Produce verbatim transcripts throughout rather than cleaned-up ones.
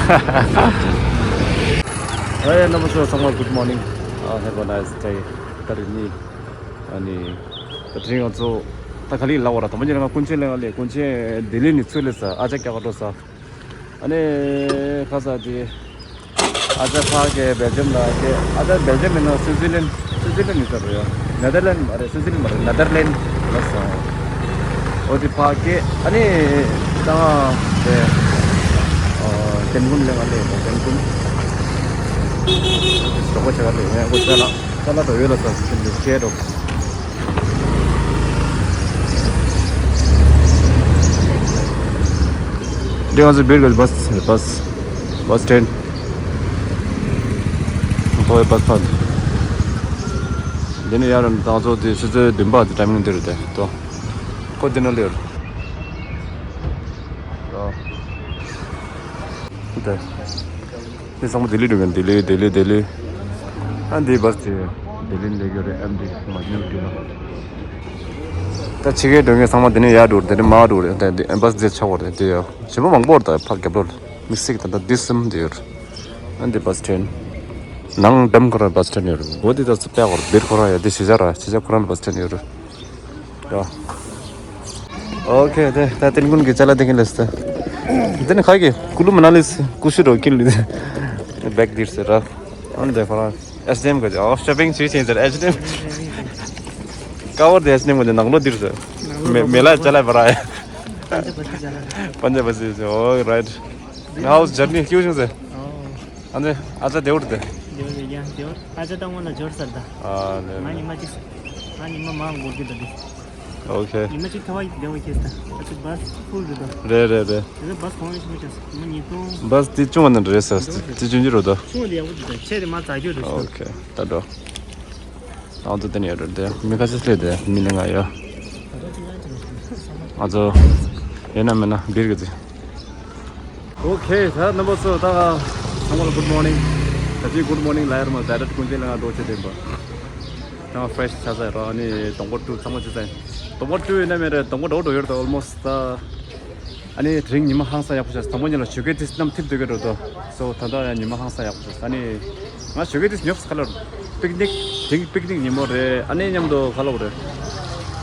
Hey, རྣམ་པ་ཚོ་ཚང་མ་good morning. Uh, have a nice day. ད་རེས་ནི་ཨ་ནི་ད་དེ་རིང་ང་ཚོ་ད་ག་ལེར་ལབ་དགོས་ར། དང་པོ་ཉིད་ང་ཀུན་མཁྱེན་གླིང་ལ་སླེབས། ཀུན་མཁྱེན་ལྡི་ལི་ནས་ཚུར་སླེབས་ས། ཨ་ཅག་སྐྱ་ཀ་འགྲོ་ས། ཨ་ནི་ཁ་ས་དེ་ཨ་ཅག་ཕ་གི་སྦེལ་ཇམ་ལ་སྐྱེལ། ཨ་ཅག་སྦེལ་ཇམ་མིན་ན་སུའུ་ཙི་ལན། སུའུ་ཙི་ལན་ཡིན་ས་རེད་ཡ། ནེ་དར་ལན་མ་རེད། སུའུ་ཙི་ལན་མ་རེད། ནེ་དར་ལན་ལ་སོང་། འོ་དེ་ཕ་གི་ཨ་ནི་ད་དེ་ཨ་ཏན་ཀུན་གླིང་ལ་སླེབས། ཏན་ཀུན་གྲོགས་པོ་ཆ་ག་ལེ་ཡ། ཁོ་ཅ་ལག་ཅ་ལག་དོ་ཡོད་ལ་ས་ཁྱེད་འདི་ཁྱེད་འགྲོ། འདི་ང་ཚོ་བིར་གི་བྷ་སི་བྷ་སི་བྷ་སི་སི་ཊེན། ཁོའི་བྷ་སི་ཕར། འདི་ནས་ཡར་ང་ཚོ་དེ་ཆུ་ཚོད་བདུན་པ་དེ་ཊའི་མིང་འདི་རེད་དེ་ཏོ། ཁོ་འདི་ན་སླེབས་རེད། དེ། འདི་ཚང་མ་ལྡི་ལི་འགྲོ་མཁན། ལྡི་ལི་ལྡི་ལི་ལྡི་ལི། ཨ་འདི་བྷ་སི་དེ་ལྡི་ལི་སླེབས་ཡོད་རེད། ཨེམ་ཌི་མ་ཉུ་ཌི་ལ། ད་ཕྱི་རྒྱལ་འགྲོ་མཁན་ཚང་མ་འདི་ནས་ཡར་འགྲོ་རེད། འདི་ནས་མར་འགྲོ་རེད། ད་འདི་བྷ་སི་འདི་ཆགས་པ་རེད། འདི་ཡ་ཞེ་པོ་མང་པོ་རེད། ད་ཕར་རྒྱབ་ལོགས་ལ་དམིགས་བསལ་གྱི་ད་ལྟ་འདི་གསུམ་འདི་ཡོད་རེད། ཨ་འདི་བྷ་སི་ཊེན། ནང་འགྲམ་ཁོ་རང་བྷ་སི་ཊེན་ཡོད་རེད། སྒོ་འདི་ད་ཚོ་པད་ཁོ་རང་བིར་ཁོ་རང་ཡ། འདི་གཞིས་ཆགས་ར། གཞིས་ཆགས་ཁོ་རང་ལ་བྷ་སི་ཊེན་ཡོད་རེད། ཡ། ཨོ་ཁེ། དེ་ད་ཏན་ཀུན་གྱི་ཅ་ལག་དེ་གིན་ལས་སྟེ། དེ་ནི་ཁ་གི་ཀུ་ལུ་མ་ན་ལི་སི་ཀུ་ཤུ་རོ་ཀིན་ལི་བེག་དིར་སེ་ར། ཨོན་དེ་ཁོ་རང་ཨེཆ་ཨེན་ཨེམ་གི་ཨོ་ཤོ་པིང་ཅུ་ཆེན་ཟེར་ཨེཆ་ཨེན་ཨེམ། ཀ་བོར་དེ་ཨེཆ་ཨེན་ཨེམ་གི་ནང་ལོ་དིར་སེ། མེ་མེ་ལ་ཅ་ལག་བ་ར་ཡ། པན་ཇ་བ་སི་ཟེར། ཨོ་རའིཊ། How's journey? ཁྱིའུ་ཤིང་ཟེར། ཨོ། ཨ་ནི་ཨ་ཅག་དེ་བོར་དེ། དེ་བོར་ཡ་དེ་བོར། ཨ་ཅག་ད་སྔོན་ལ་འབྱོར་ཚར་ད། ཨ་ནི། ང་ཉི་མ་གཅིག་ང་ཉི་མ་མང་འགོར་གི་ད་དེ། ཨོ་ཁེ། ཉི་མ་གཅིག་ཐ་བ་དེ་བོར་ཁེས་ད། ཨ་ཅག་བྷ་སི་ཕུལ་རེད་ད། རེད་རེད་རེད། དེ་ཚོ་བྷ་སི་གོང་ཡོད་ཤི་མ་ཆགས་ཉི་མ་ཉིས་སྟོང་། བྷ་སི་དེ་ཆུང་བ་ནི་རེད་ཟེར། དེ་ཆུང་ཆུང་རེད་ད། ཆུང་བ་དེ་ཡག་པོ་འདུག་ད། ཆེ་དེ་མ་ཛ་གྱོད་རེད་ཟེར། ཨོ་ཁེ། ད་འགྲོ། ང་ཚོ་དེ་ནས་ཡོད་རེད་དེ། མི་ཁ་ཤས་སླེབས་དེ་མི་ནི་ང་ཡོད། ང་ཚོ་ཡིན་ན་མིན་ན་བིར་གི་ཚེ། ཨོ་ཁེ། ད་རྣམ་པ་ཚོ་ད་ཚང་མ་ལ་good morning། ད་ཅི་good morning ལ་ཡར་མ་ཛ་རེད་ཀུན་ཅན་ལ་ང་འགྲོ་བྱེད་དེ་པ། ད་ང་ཕི་རེ་ཤི་ཆགས་ཚར་ར། ཨ་ནི་སྡོང་པོ་བཀྲུ་ཚང་མ་བྱས་ཚར། སྡོང་པོ་བཀྲུ་ཡོད་ན་མེད་རེད། སྡོང་པོ་འགྲོ་འགྲོ་ཡོད་རེད་ད་almost ད། ཨ་ནི་དེ་རིང་ཉི་མ་ཧང་སང་ཡག་པོ་ཤར། དང་པོ་ཉིད་ལ་ཞོགས་ཀས་ཏིས་གནམ་འཐིབས་སྡོད་ཀྱི་འགྲོ་དོ། སོ་ད་ལྟ་ཡང་ཉི་མ་ཧང་སང་ཡག་པོ་ཤར། ཨ་ནི་ང་ཞོགས་ཀས་ཏིས་ཉོབ་ཁ་ལོར་པིག་ནིག་དེང་པིག་ནིག་ཉིན་མོ་རེད། ཨ་ནི་མཉམ་དུ་ཁ་ལོ་རེད།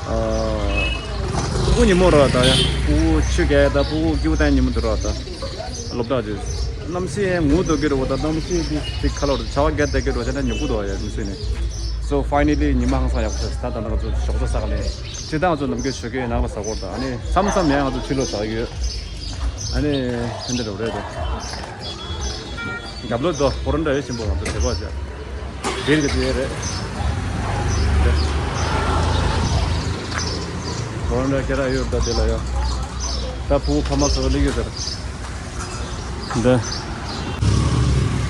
ཨ་སྤུ་གུ་ཉིན་མོ་ར་ད་ཡ། སྤུ་གུ་ཆུ་རྐྱལ་ད་སྤུ་གུ་སྐྱིད་པོ་བཏང་ཉིན་མོ་འདུག་ར་ད། སློབ་གྲྭ་དེ་གནམ་གཤིས་ངུ་འདུག་གི་རེད་བ། ད་གནམ་གཤིས་དེ་དེ་ཁ་ལོར་ཆར་པ་རྒྱག་བསྡད་ཀྱི་རེད་བ། བྱས་ན་ཉོབ་གི་འདུག་ཡ་མི་སྲིད་ནས། So finally ཉི་མ་ཧང་སང་ཡག་པོ་ཤར། ད་ད་ང་ཚོ་ཞོགས་ཇ་ཟ་ག་ལེ། སྤྱིར་བཏང་ང་ཚོ་ནམ་རྒྱུན་ཞོགས་ཀས་ནང་ལ་ཟ་གོ་ར་ད། ཨ་ནི་མཚམས་མཚམས་ཡང་ང་ཚོ་ཕྱི་ལོགས་ཟ་གི་ཡོད། ཨ་ནི་ཧན་དེ་རེད་རེད་དེ། རྒྱབ་ལོགས་དོ་པོ་རོན་ཊ་ཡོད་ཆེན་པོ་ང་ཚོ་དེ་གོ་བྱ། བིར་གི་དེ་རེད། པོ་རོན་ཊ་ཁྱེད་རང་ཡོད་ད་དེ་ལ་ཡོད། ད་ཕྲུ་གུ་ཕ་མ་ཚོ་སླེབས་ཡོད་ཟེར། འདི།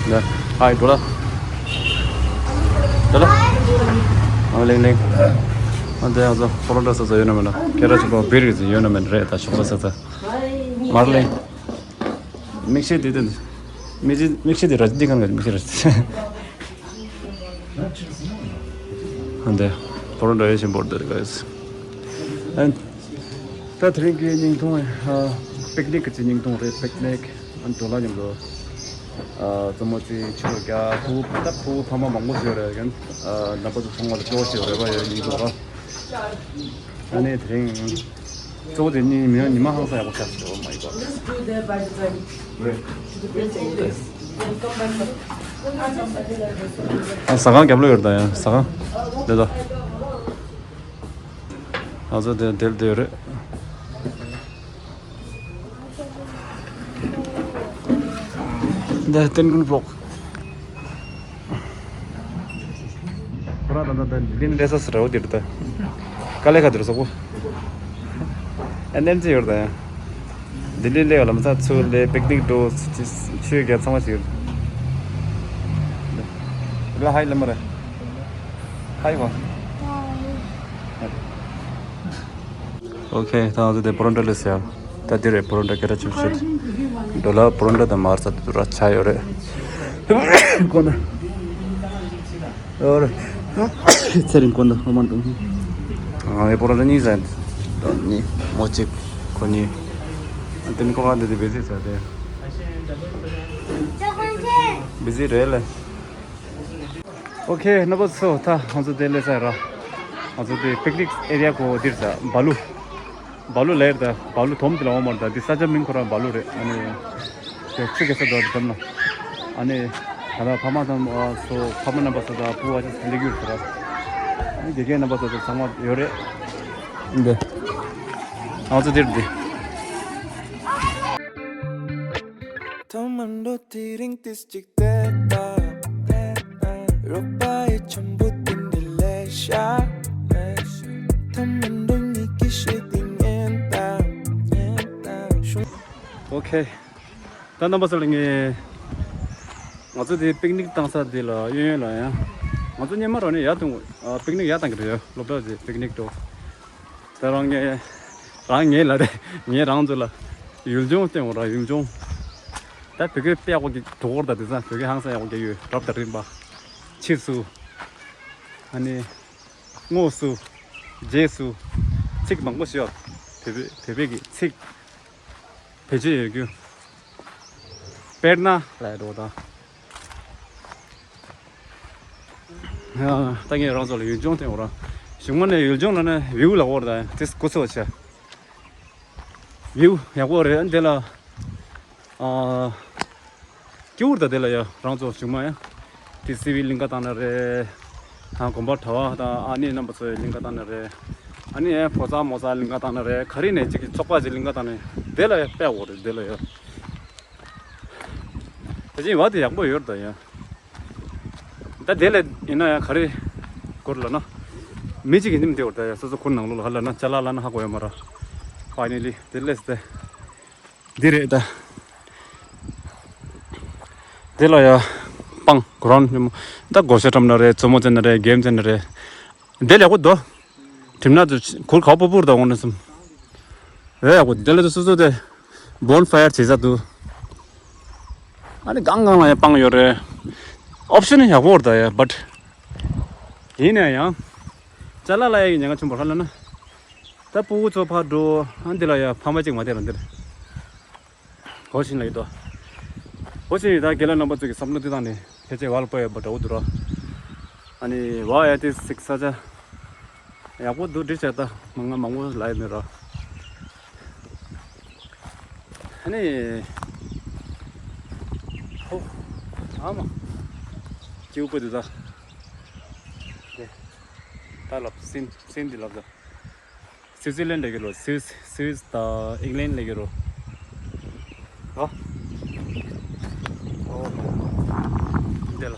འདི། ཧའི་འགྲོ་ལ། འགྲོ་ལ། ཨ་ལིང་ལིང་། ཨ་འདི་ང་ཚོ་པོ་རོན་ཊ་ཟ་ས་ཡོད་ན་མེད་ན། ཁྱེད་རང་ཚོ་བིར་གི་ཟ་ཡོད་ན་མེད་ན་རེད་ད་ཞོགས་ཇ་ཟ་ས། མར་ལིང་། མིག་ཤེལ་དེ་དེ། མིག་ཤེལ་མིག་ཤེལ་དེ་ར་འདི་གང་ག་མིག་ཤེལ་ར། ཨ་འདི། པོ་རོན་ཊ་ཡོད་ཆེན་པོ་འདི་རེད་ག་ཡོད། ཨ་ད་དེ་རིང་གི་བརྙན་ཐུང་ཨ་པིག་ནིག་གི་བརྙན་ཐུང་རེད། པིག་ནིག་ཨ་འགྲོ་ལ་མཉམ་དུ་ཨ་རྩེད་མོ་རྩེ། ཕྱི་ལོགས་རྒྱག་ཕྲུ་གུ་ད་ཕྲུ་གུ་ཕ་མ་མང་པོ་ཞིག་ཡོད་རེད་གན། ཨ་རྣམ་པ་ཚོ་ཚང་མ་ལ་སྤྲོ་བ་ཞིག་ཡོད་རེད་པ། ཡོད་བརྙན་ཐུང་ར། ཨ་ནི་དེ་རིང་གཙོ་བོ་དེ་ཉི་མ་ཉི་མ་ཧང་སང་ཡག་པོ་ཤར་སོང་། Oh my God. ཨ་ཟ་ཁང་རྒྱབ་ལོགས་ཡོད་ད་ཡང་ཟ་ཁང་འདི་ད། ང་ཚོ་དེ་དེར་བསྡད་ཡོད་རེད། འདི་ཏན་ཀུན་ཝི་ལོག་ཁོ་རང་ད་ལྟ་ལྡི་ལི་ནས་སླེབས་ས་རེད་འོ། འདིར་ད་དཀའ་ལས་ཁག་འདིར་སོག་པོ། ཨ་ནེམ་ཅི་ཡོད་ད་ཡང་། ལྡི་ལི་སླེབས་ལམ་སང་ཚུར་སླེབས་པིག་ནིག་འགྲོ། ཆུ་རྐྱལ་ཚང་མ་ཞིག་ཡོད། ལ་ཧའི་ལ་མ་རེད། ཧའི་བ། ཨོ་ཁེ། ད་ང་ཚོ་དེ་པོ་རོན་ཊ་ལས་ཟེར་ཡ། ད་འདི་རེད་པོ་རོན་ཊ་སྐད་གྲགས་ཆེ་ཤོས་དེ། ཌོ་ལར་པོ་རོན་ཊ་དང་མར་ཚ་དེ་ཚོ་ར་ཆ་ཡོད་རེད། ཁོ་ན། ཨོ་རེད། ཚེ་རིང་ཁོ་ན་ཨོ་མ་འདུག་ང་ཡི་པོ་རོན་ཊ་གཉིས་ཟ་ཡིན། ད་གཉིས་མོ་གཅིག་ཁོ་གཉིས། དེ་ནི་ཁོ་ག་འདི་དེ་བེ་ཟི་ཟ་དེ། བི་ཟི་རེད་ལེ། ཨོ་ཁེ། རྣམ་པ་ཚོ། ད་ང་ཚོ་དེ་སླེབས་ཚར་ར། ང་ཚོ་དེ་པིག་ནིག་ཨེ་རི་ཡ་གོ་འདིར་ཟ་བ་ལུ། བ་ལུ་ལེར་ད་བ་ལུ་དོམ་དེ་ལ་འོང་མར་ད་འདི་ས་ཆ་མིང་ཁོ་རང་བ་ལུ་རེད། ཨ་ནི་དེ་ཆུ་གེ་ས་དོ་དོམ་ལ། ཨ་ནི་ད་ལྟ་ཕ་མ་དང་ཚོ་ཕ་མ་རྣམ་པ་ཚོ་དང་སྤུ་བ་ཅི་སླེབས་ཡོད་ཟེར་ར། ཨ་ནི་དགེ་རྒན་རྣམ་པ་ཚོ་ཚང་མ་ཡོད་རེད། འདི་ང་ཚོ་འདིར་འདི། ཐོག་མ་འགྲོ་དེ་རིང་ཏིས་ཅིག་བལྟས་ད། རོགས་པ་ཡི་འཆམ་པོ་དེ་འདྲ་ལས་ཤ། ཐོག་མ་འགྲོ་ཉིད་ཀྱི་ཤེས་དེ་ཉན་ད། ཉན་ད། ཤུང་། ཨོ་ཁེ། ད་རྣམ་པ་ཚོ་ལ་ངས་ང་ཚོ་དེ་པིག་ནིག་བཏང་ས་དེ་ལ་གཡས་གཡོན་ལ་ཡང་ང་ཚོ་སྔོན་མ་རང་ནས་ཡར་བཏང་ཨ། པིག་ནིག་ཡར་བཏང་གི་རེད་ཡ། སློབ་གྲྭ་དེ་པིག་ནིག་འགྲོ། ད་རང་ངས་རང་ངས་ལ་རེད། ངས་རང་ཚོ་ལ་ཡུལ་ལྗོངས་སྟོན་འོ་ར། ཡུལ་ལྗོངས། ད་བོད་སྐད་དཔེ་ཡག་པོ་གི་འགྲོ་གོར་ད་དེ་ཚ་བོད་སྐད་ཧང་སང་ཡག་པོ་གི་ཡོད། རབ་དང་རིམ་པ། ཕྱིས་སུ། ཨ་ནི། དངོས་སུ། རྗེས་སུ། ཚིག་མང་པོ་ཞིག་ཡོད། བོད་པའི་བོད་པའི་གི་ཚིག་བེད་སྤྱོད་ཡོད་རྒྱུ། དཔེར་ན་ལ་འགྲོ་ད། ད་ངས་རང་ཚོ་ལ་ཡུལ་ལྗོངས་སྟོན་འོ་ར། གཞུག་མ་ནས་ཡུལ་ལྗོངས་ལ་ནི་བིའུ་ལ་འོར་ད་དེ་སྐུ་ཚོགས་ཆེ། བིའུ་ཡག་པོ་རེད། འདི་ལ་ཨ། སྐྱིད་པོ་རེད་ད། དེ་ལ་ཡ་རང་ཚོ་གཞུག་མ་ཡ་ཏི་སི་ཝི་གླིང་ག་བཏང་ན་རེད། ཨ། དགོན་པ་གྲྭ་པ་དང་ཨ་ནེ་རྣམ་པ་ཚོའི་གླིང་ག་བཏང་ན་རེད། ཨ་ནི་ཡ་ཕོ་གསར་མོ་གསར་གླིང་ག་བཏང་ན་རེད། ག་རེ་ནས་ཅིག་གི་ཚོགས་པ་ཅིག་གླིང་ག་བཏང་ནས་དེ་ལ་ཡ་དཔེ་ཡག་པོ་རེད། དེ་ལ་ཡ། ད་ཅིག་བ་དེ་ཡག་པོ་ཡོད་རེད་ད་ཡ། ད་དེ་ལ་ཡིན་ན་ཡང་ག་རེ་དགོས་ལབ་ན། མི་གཅིག་གིས་ནི་མི་བདེ་བར་ད་ཡ། སོ་སོ་ཁོར་ནང་ལོགས་ལ་ཧ་ལབ་ན་ཅ་ལག་ལབ་ན་ཧ་གོ་ཡོད་མ་རེད། ཕའི་ནལ་ལི་དེ་སླེབས་ཏེ། འདི་རེད་ད། འདི་ལ་ཡ་སྤང་གོ་རོན་ཉོ་མོ། ད་སྒོར་གཞས་བཀྲམ་ན་རེད། མཛོ་མོ་རྩེ་ན་རེད། གེམ་རྩེ་ན་རེད། འདི་ལ་ཡག་པོ་འདུག་གྲིམ་ན་ཚོ་གུར་ག་པོ་པུར་ད་འོང་ནས་སམ། རེད་ཡག་པོ། འདི་ལ་ཚོ་སོ་སོ་དེ་བོན་ཕ་ཡར་བྱེད་ས་འདུག་ཨ་ནི་གང་གང་ལ་ཡང་སྤང་ཡོད་རེད། ཨོབ་ཤན་ཡག་པོ་རེད་ད་ཡ། བཊ་ཡིན་ན་ཡང་ཅ་ལག་ལ་ཡ་ཉེན་ཁ་ཆེན་པོ་ཧ་ལ་ན། ད་ཕྲུ་གུ་ཚོ་ཕར་འགྲོ། ཨ་འདི་ལ་ཡ་ཕ་མ་གཅིག་མ་བསྡད་ར་འདིར། ཧོ་ཤིན་ལ་ཡོད་དོ། ཧོ་ཤིན་ཡོད་ད། རྒན་ལགས་རྣམ་པ་ཚོ་གི་བསམ་བློ་དེ་དང་ནི་ཕལ་ཆེར་བ་ལ་སྤོ་ཡ་པ་འདྲ་བོ་འདུག་ར། ཨ་ནི་བ་ཡ་དེ་སིག་ས་ཆ་ཡག་པོ་འདུག་འགྲིག་བྱས་ད། མ་ང་མང་པོ་ལ་ཡ་མེད་ར། ཨ་ནི་ཧོ་ཨ་མ་སྐྱིད་པོ་འདུག་ད། དེ་ད་ལབ་སིན་སིན་འདི་ལབ་ད། སུའི་ཙི་ལན་ལ་གི་རོ། སུའི་སུའི་དང་ཨིང་ལན་ལ་གི་རོ། ཨ། འདི་ལ།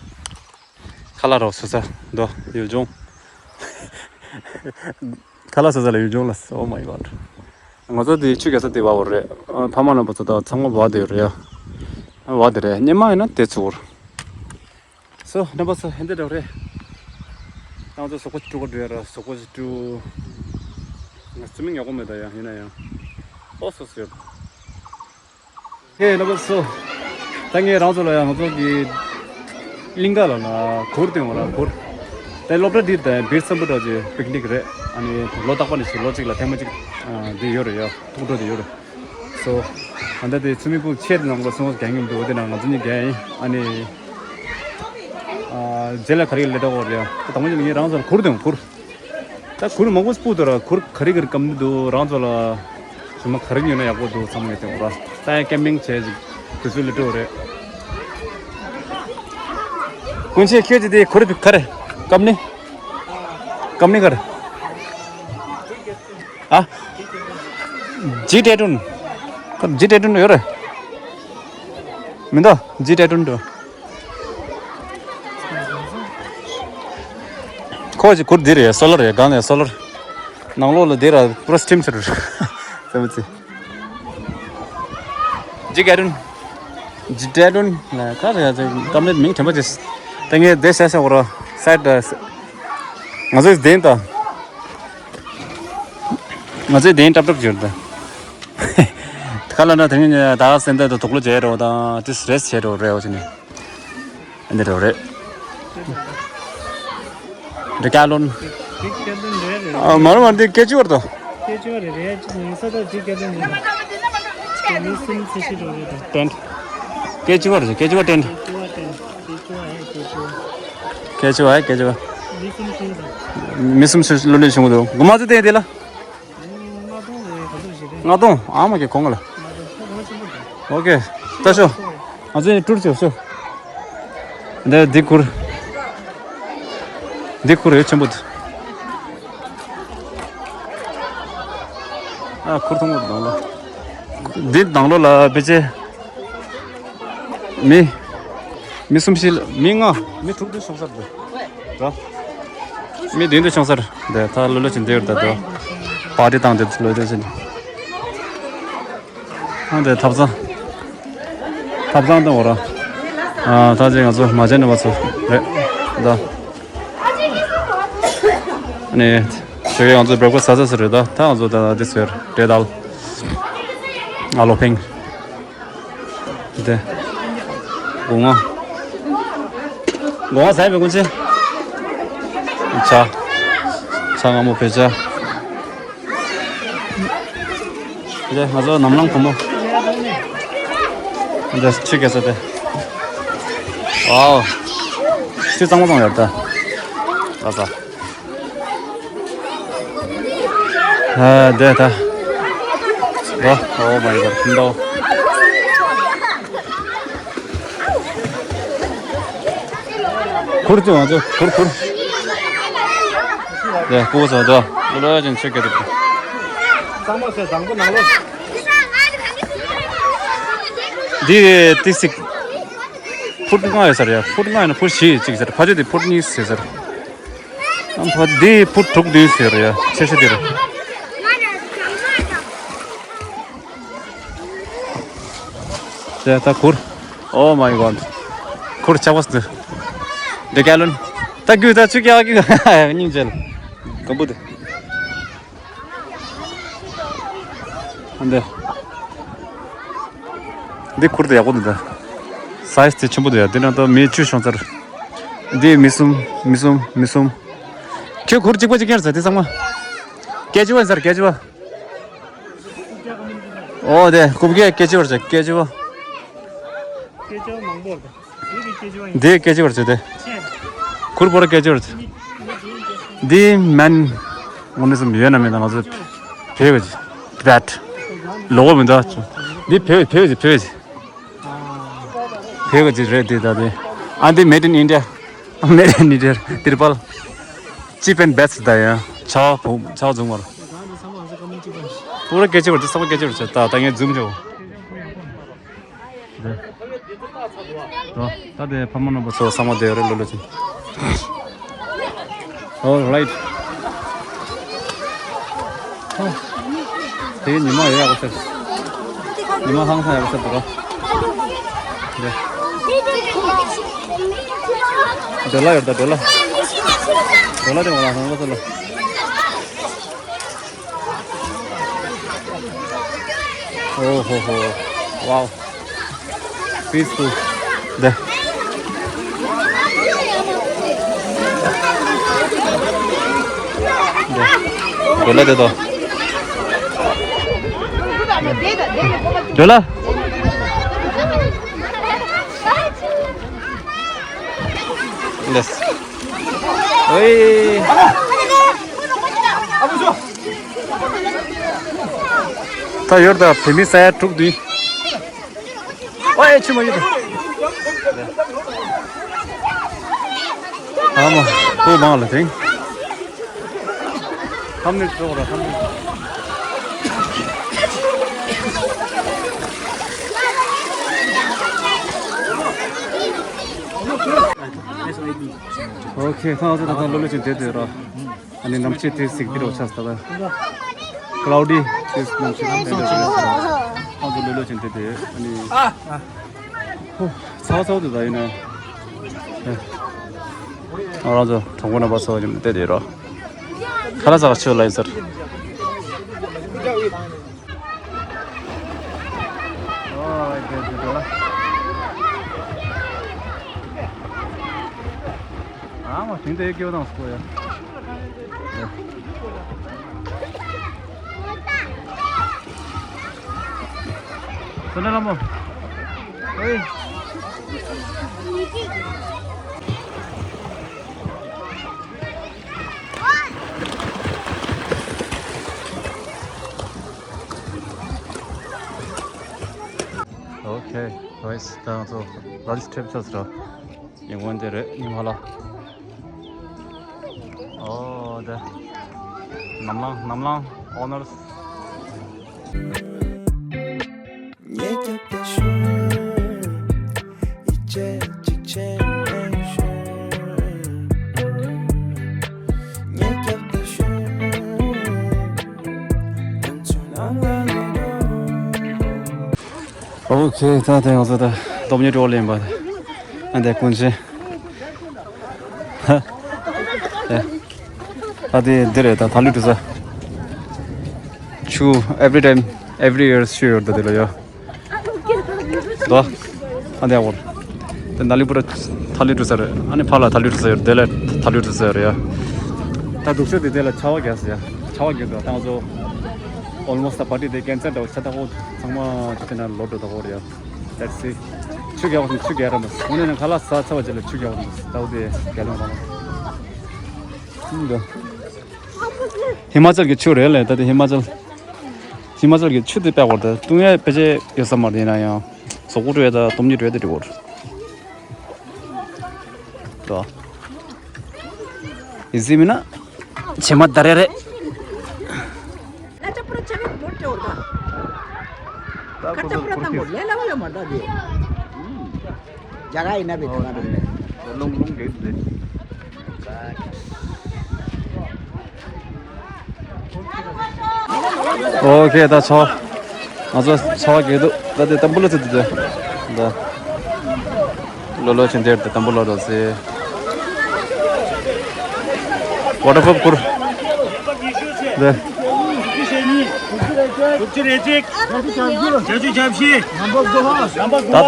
ཁ་ལག་རོ་སོ་ས་འདོ་ཡུལ་ལྗོངས། ཁ་ལག་སོ་ས་ལ་ཡུལ་ལྗོངས་ལ། Oh my God. ང་ཚོ་དེ་ཆུ་རྒྱག་ས་དེ་བ་བོ་རེད། ཨ། ཕ་མ་རྣམ་པ་ཚོ་དང་ཚང་མ་བ་དེ་རེད་ཡ། བ་དེ་རེད། སྙེ་མ་ཡིན་ན་དེ་ཚུར། སོ་རྣམ་པ་ཚོ་ཧན་དེ་འདྲ་རེད། ང་ཚོ་གཟུགས་པོ་སྤྲུག་ག་འགྲོ་ཡ་ར། གཟུགས་པོ་སྤྲུག་ང་ཚོ་མི་ཉོ་གོ་མེད་ད་ཡ། ཡིན་ན་ཡང་ཨོ་སོ་སོ་ཡོད། ཧེ་རྣམ་པ་ཚོ། ད་ངས་རང་ཚོ་ལ་ཡང་ང་ཚོ་གི་གླིང་ག་ལ་ལ་གུར་སྟོན་བ་ལ་གུར། ད་སློབ་གྲྭ་འདི་ད་བིར་སམ་བྷོ་ཊ་ཅེ་པིག་ནིག་རེད། ཨ་ནི་ལོ་རྟག་པ་ནས་ཞིག་ལོ་གཅིག་ལ་ཐེངས་མ་གཅིག་ཨ་འདི་ཡོད་རེད་ཡ། ཐུགས་སྤྲོ་འདི་ཡོད་རེད། སོ། ཨ་ད་དེ་ཚུལ་མིན་ཕུག་ཆེད་ནང་ལ་སོང་རྒྱག་མཁན་འདུག་དེ་ནང་ང་ཚོ་གཉིས་རྒྱག་ཡིན། ཨ་ནི་ཨ་རྗེས་ལ་ག་རེ་ལས་འདྲ་བོ་རེད་ཡ། ད་དང་པོ་ཉིད་ངས་རང་ཚོར་གུར་དང་གུར། ད་གུར་མང་པོ་སྤུ་དོ་ར། གུར་ག་རེ་ག་རེ་སྐམ་འདུག་རང་ཚོ་ལ་ཞུ་མ་ག་རེ་ཉོས་ན་ཡག་པོ་འདུག་བསམ་ངེས་དེ་འོ་ར། ད་ཡང་ཀེམ་པིང་བྱས་ཅིག་དུས་ཚོད་ལས་འགྲོ་རེད། ཀུན་ཤེས་ཁྱོད་ཀྱི་དེ་གུར་ག་རེ་སྐམ་ནི། སྐམ་ནི་ག་རེ། ཨ། ཇི་ཏྲེ་ཏུན། ཇི་ཏྲེ་ཏུན་ཡོད་རེད། མི་འདུག་ཇི་ཏྲེ་ཏུན་འདུག་ཁོ་ཅིག་གུར་འདི་རེད། སོ་ལར་རེད། སྒང་ནས་སོ་ལར། ནང་ལོགས་ལ་འདི་ར་པུ་ར་སི་ཊིམ་ཆེ་རུ་ཟེར་བ་ཚེ། ཇི་ཏྲེ་ཏུན། ཇི་ཏྲེ་ཏུན་ལ་ཁ་རེད་ཡ། ཀམ་ལེ་མིང་དྲན་པ་ཅེས། ད་ངས་བསྡད་ས་ས་འོ་ར་སའིད་ད། ང་ཚོས་བདེན་ད། ང་ཚོས་བདེན་ཏབ་ཏབ་བྱོས་ད། ཁ་ལ་ན་དེ་ནི་ད་སེམས་ད་དུ་དུག་ལོ་བྱས་རོ་དང་ཏིས་རེས་བྱས་རོ་རེ་འོ་ཅི་ནི། འདི་རོ་རེད། འདི་ཀ་ལོན། འདི་ཀ་ལོན་རེད་རེད། ཨ་མ་རུ་མ་འདི་ཀེ་ཅི་བར་དོ། ཀེ་ཅི་བར་རེད་རེད། ཅི་ནི་ས་ད་འདི་ཀ་ལོན་རེད། ཀེ་ལོན་སིན་ཚེ་ཤི་རོ་རེད་ད། ཏན། སྐད་ཅི་བར་སྐད་ཅི་བ་ཏྲེན། སྐད་ཅི་བ་སྐད་ཅི་བ། མི་སུམ་ཞིག་ལོ་ལོན་བྱུང་འདུག་མགོ་མ་ཚོ་བསྟན་དེ་ལ། ལྔ་སྟོང་ཨ་མ་གི་གོང་ལ། ཨོ་ཀེ། ལྟ་ཤོག་ང་ཚོས་ཀྲུར་བྱོས་ཤོག་འདི་འདི་ཁུར། འདི་ཁུར་ཡོད་ཆེན་པོ་འདུག་ཨ་ཁུར་མཐོང་གི་འདུག་ནང་ལོགས། འདི་ནང་ལོགས་ལ་ཕལ་ཆེར། མི། མི་གསུམ་བཞི་ལ་མི་ལྔ། མི་དྲུག་དེ་ཤོང་སར་འདུག་ར། མི་བདུན་དེ་ཤོང་སར་འདུག་ད་ལོ་ལོ་ཅིག་འདིར་ད་དོ། པར་ཊི་བཏང་འདིར་ལོ་ལོ་ཅིག་ཨང་དེ་ཐབ་ཚང་། ཐབ་ཚང་དང་འོ་ར། ཨ་ད་ཅིག་ང་ཚོ་མ་བྱན་ནས་བ་ཚོ་རེད། ད། ནས། དེ་གའི་ང་ཚོ་བེབ་ཀ་ཟ་ཟ་ཟ་རེད་ད། ད་ང་ཚོ་ད་དེ་ཟེར་རེད་ད། ཨ་ལོ་ཕེང་། དེ། སྒོ་ང་། སྒོ་ང་ཟ་ཡི་མི་ཀུན་ཆེ། ཆ། ཆ་ང་མོ་བེ་ཆ། དེ་ང་ཚོ་ནམ་ལངས་བུ་མོ། འདི་ཆུ་རྐྱལ་ས་དེ། ཝའོ། ཆུ་གཙང་མ་གཙང་ཡོད་ད། ལ་ས། ཨ་དེ་ད། ཝ། Oh my god. ཕིན་ཏོ། ཁུར་ཅི་ང་ཚོ་ཁུར་ཁུར། ཡ་ཁུ་སོ་དོ། ལོ་ལོ་ཅན་ཆོད་ཀྱི་འདུག་གཙང་མ་ཟེར་བཟང་པོ་ནང་ལོགས། འདི་ཏི་སིག་ཕུར་ལྔ་ཡོད་ས་རེད་ཡ། ཕུར་ལྔ་ཡོད་ན་ཕུར་བཞི་གཅིག་ཟེར། ཕ་ཆོས་དེ་ཕུར་གཉིས་ཟེར་ཟེར། ཨམ་ཕ་འདི་ཕུར་དྲུག་བདུན་ཟེར་ཡ། ཆེ་ཤོས་དེ་རེད། དེ་ད་ཁུར། Oh my god. ཁུར་ཆགས་པ་སུ། འདི་ཀ་ལོན། ད་རྒྱུ་ད་ཆུ་ཀྱག་རྒྱུ། སྙིང་རྗེ། གམ་བུ་དེ། འདི། འདི་ཁུར་དེ་ཡག་པོ་འདུག་ད། སའི་ཛི་དེ་ཆེན་པོ་འདུག་ཡ། འདི་ན་ད་མི་བཅུ་ཤོང་ཚར། འདི་མི་གསུམ། མི་གསུམ། མི་གསུམ། ཁྱོད་ཁུར་གཅིག་པ་གཅིག་ཁྱེར་ཟེར་དེ་ཚང་མ། སྐད་ཅིག་པ་ཡིན་ཟེར་སྐད་ཅིག་པ། ཨོ་དེ་རྐུབ་ཀྱི་སྐད་ཅིག་པར་བྱ། སྐད་ཅིག་པ། སྐད་ཅིག་པ་མང་པོ་རེད། འདི་གི་སྐད་ཅིག་པ་ཡིན། འདི་སྐད་ཅིག་པར་བྱ་དེ། ཁུར་པོར་སྐད་ཅིག་པར་བྱ། འདི་མན། འོ་ནི་སམ་ཡོད་ན་མེད་ན་ང་ཚོ་བེ་བ་ཅི། བེད། ལོག་པ་མི་འདུག་འདི་བེ་བེ་བ་ཅི་བེ་བ་ཅི། བེ་བ་ཅི་རེད་འདི་ད་དེ། ཨ་འདི་Made in India. Made in India. ཏིར་པལ། ཅི་པན་བེད་ད་ཡ། ཆ་བུ་ཆ་འཛུམ་མར། པུ་ར་སྐད་ཆ་བར་དུ་ས་བ་སྐད་ཆ་བར་ཆ་ད་ད་ངས་འཛུམ་ཆོ། ད་དེ་ཕ་མ་རྣམ་པ་ཚོ་ཚང་མ་བསྡད་ཡོད་རེད་ལོ་ལོ་ཅིག All right. དེ་ཉི་མ་ཡོད་ཡག་པོ་ཟེར། ཉི་མ་ཧང་སང་ཡག་པོ་ཟེར་འདུག་ར། འདི། ཌོ་ལར་ཡོད་ད་ཌོ་ལར། ཌོ་ལར་དེ་ང་ལ་ཧང་སང་ལ། ཨོ་ཧོ་ཧོ། Wow. Peaceful. འདི། འདི། ཌོ་ལར་དེ་དོ། ཌོ་ལར། འདི། ཨོའི། ད་ཡོར་ད་བོད་མི་ས་ཡ་དྲུག་བདུན། ཨོའི་ཆུ་མ་ཡོད་ད། ཨ་མ་ཁོ་མང་ལ་དེང་། ཁམ་ནི་ཚོགས་ར་ཁམ་ནི། ཨོ་ཁེ་ཁ་ཚོ་ད་ལྟ་ལོ་ལོ་ཅན་བསྡད་དེ་ར། ཨ་ནི་གནམ་གཤིས་དེ་གཟིགས་དེ་རོ་ཆགས་ད་ལྟ། Cloudy དེ་གནམ་གཤིས་དེ་འདྲ་རེད། ཁོང་ཚོ་ལོ་ལོ་ཅན་དེ་དེ་ཨ་ནི། ཧོ། ཚ་བ་ཚ་བ་དེ་ད་ཡིན་ན། ཨ་རང་ཚོ་གྲོང་པ་རྣམ་པ་ཚོ་ཡིན་དེ་དེ་རོ། ཁ་ལག་ཟ་ག་ཆུ་ལ་ཡིན་ཟེར། ཨ་མ་དེང་དེ་སྐྱེ་བ་དང་སྐོ་ཡ། སོ་ན་ལ་མོ། ཨེ། Okay, guys, ད་ང་ཚོ་lunch་ཁྲིད་ཆགས་སོང་། ཉིན་གུང་འདི་རེད། ཉི་མ་ལ། ཨོ་དེ། ནམ་ལངས་ནམ་ལངས། ཨོ་ནར། ཨོ་ཁེ། ད་དེ་ང་ཚོ་ད་སྟོང་ཉིད་འགྲོ་ལེན་པ། ཨ་འདི་ཀུན་ཤེས། ཨ་དེ་འདི་རེད། ད་ཐ་ལི་འགྲོ་ས། ཆུ། every time, every year ཆུ་ཡོད་ད་དེ་ལ་ཡོད། དོ། ཨ་འདི་ཨ་བོར། དེ་ན་ལི་པུ་ར་ཐ་ལི་འགྲོ་ས་རེད། ཨ་ནི་ཕ་ལ་ཐ་ལི་འགྲོ་ས་ཡོད། དེ་ལ་ཐ་ལི་འགྲོ་ས་ཡོད་རེད་ཡ། ད་སྡུག་ཤོས་དེ་དེ་ལ་ཆར་པ་རྒྱག་ས་ཡ། ཆར་པ་རྒྱག་དུས་ད་ང་ཚོ་almost ད་party དེ་cancel འདྲ་བོ་ཆགས། ད་ཁོ་ཚང་མ་ཆུ་དེ་ན་ལོག་འགྲོ་ད་ཁོ་རེད་ཡ། That's it. ཆུ་རྒྱག་པ་དང་ཆུ་རྒྱག་ར་མ་སོང་། དངོས་གནས་ན་ཁ་ལག་ཟ་ཚར་བ་རྗེས་ལ་ཆུ་རྒྱག་པ་དང་ད་འོ་དེ་རྒྱ་ལོང་ར་མ་སོང་། ཧི་མ་ཅལ་གྱི་ཆུ་རེད་ལེ། ད་དེ་ཧི་མ་ཅལ། ཧི་མ་ཅལ་གྱི་ཆུ་དེ་དཔེ་བོར་ད་བཏུང་ཡ་ཕལ་ཆེར་ཡོད་ས་མ་རེད། ཡིན་ན་ཡང་གཟུགས་པོ་བཀྲུ་ཡ་ད་སྟོང་ཉིད་འགྲོ་ཡ་དེ་འགྲོ་བོར། དོ། ཡིན་སྲིད་མིན་ན། བྱེ་མ་ད་རེ་རེ། ཨོ་ཁེ། ད་ཆོ། ང་ཚོ་ཆོ་གེ་དུ་ད་དེ་ཏམ་བུ་ལ་ཚུད་དུ་དེ། ད་ལོ་ལོ་ཆེན་དེར་དེ་ཏམ་བུ་ལ་རོ་སེ། ཝ་ཊར་ཕོལ་ཁུར། དེ། ད་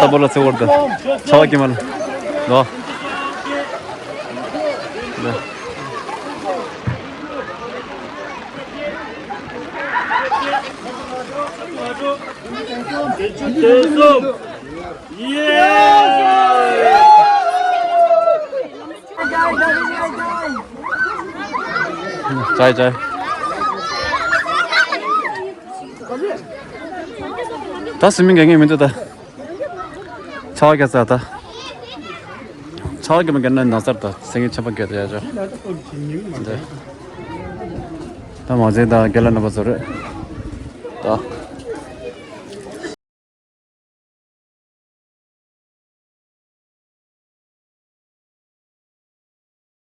ཏམ་བུ་ལ་ཚུད་བར་དུ་ཆོ་གེ་མ་ལ་ལོ། དེ། ཅའི་ཅའི། ད་སུ་མིང་ག་ངེས་མི་འདུག་ད། ཆ་བ་ག་ས་ད། ཆ་བ་ག་མི་ག་ན་ན་སར་ད་སེང་གེ་ཆེན་པོ་ག་ད་ཡ་ཅོ། ད་མ་ཟེ་ད་ག་ལ་ན་བ་ཟོ་རེ། ད།